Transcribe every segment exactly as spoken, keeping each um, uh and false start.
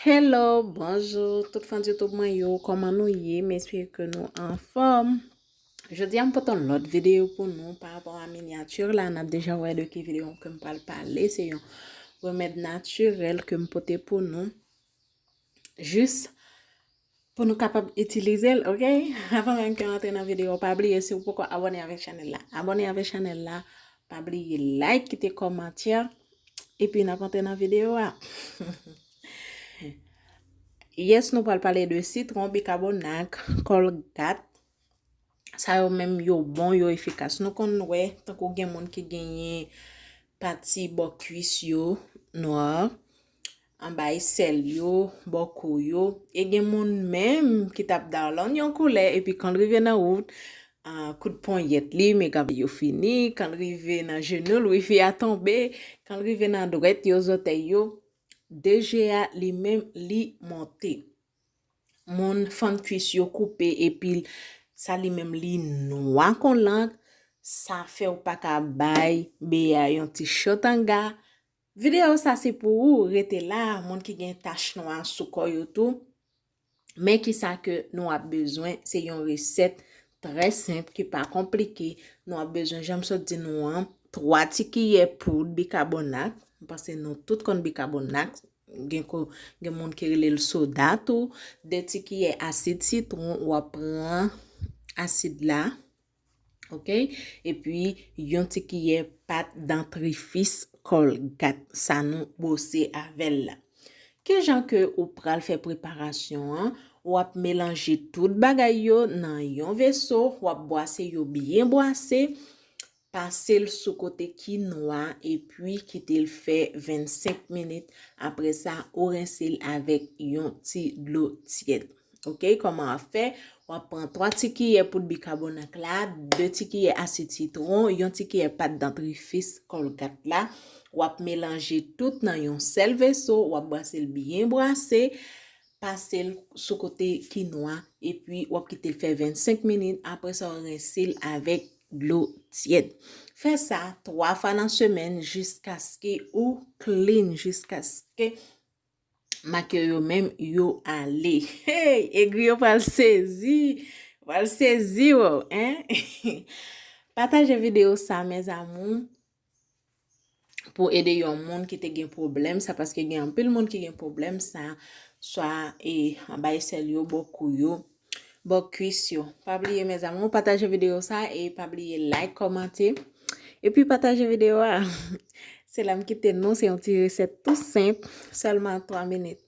Hello, bonjou tout fan YouTube mwen yo, kòman nou ye? M espere ke nou anfòm. Jodi a m pote yon lòt videyo pou nou pa rapò a minyati la, n ap deja wè de ki videyo ke m pral pale, se yon remèd natirèl ke m pote pou nou. Jis pou nou kapab itilize l, ok? Avan menm ke m antre nan videyo, pa bliye si w poko abòne avèk chanèl la, abòne avèk chanèl la, pa bliye like, kite kòmantè, epi n ap antre nan videyo a. Yes, nou pral pale de sitwon, bikabonat, kòlgat. Sa yo menm yo bon, yo efikas. Nou konn wè, tankou gen moun ki genyen pati bò kwis yo nwa, anba esèl yo, bò kou yo. E gen moun menm ki t ap dawlonn yon koulè, epi kan l rive nan wout, ah, kout ponyèt li, mega yo fini, kan l rive nan jenou l, wifi a tonbe, kan l rive nan dwèt yo, zòtèy yo, de je a li menm li monte. Moun fann kwis yo koupe epi l- sa li menm li nwa kon lank, sa fè w pa ka bay bebe a yon ti chotanga. Videyo sa se pou ou, rete la, moun ki gen tach nwa sou kò yo tou. Men kisa ke nou ap bezwen, se yon resèt trè senp ki pa konplike. Nou ap bezwen, jan m sot di nou an, twa ti kiyè poud bikabonat. M panse nou tout konn bikabonat. Gen ko, gen moun ki rele l soda tou. De ti kiyè asid sitwon, w ap pran asid la. Ok? Epi yon ti kiyè pat dantrifis kòlgat sa nou bwose avè l la. Kijan ke ou pral fè preparasyon an? W ap melanje tout bagay yo nan yon veso, w ap bwase yo byen bwase, pase l sou kote kinwa epi kite l fè vennsenk minit. Apre sa, ou rense l avèk yon ti dlo tyèd. Ok, kòman w ap fè? W ap pran twa ti kiyè poud bikabonat la, de ti kiyè asid sitwon, yon ti kiyè pat dantrifis kòlgat la. W ap melanje tout nan yon sèl veso, w ap bwase l byen bwase, pase l sou kote kinwa, epi w ap kite l fè vennsenk minit. Apre sa, w rense l avèk dlo tyèd. Fè sa twa fwa nan semèn jiskaske ou clean, jiskaske makyo yo menm yo ale. Hey, egri yo pral sezi. Pral sezi, wow, hein? Pataje videyo sa, mes amours, pou ede yon moun ki te gen pwoblèm sa, paske gen anpil moun ki gen pwoblèm sa, swa e anba esèl yo, bò kou yo, bò kwis yo. Pa bliye, mes amours, pataje videyo sa e pa bliye like, kòmante, epi pataje videyo a. Se la m kite nou, se yon ti resèt tou senp, sèlman twa minit.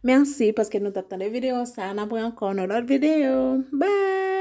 Mèsi paske nou t ap tande videyo sa. N ap wè ankò nan lòt videyo. Bye!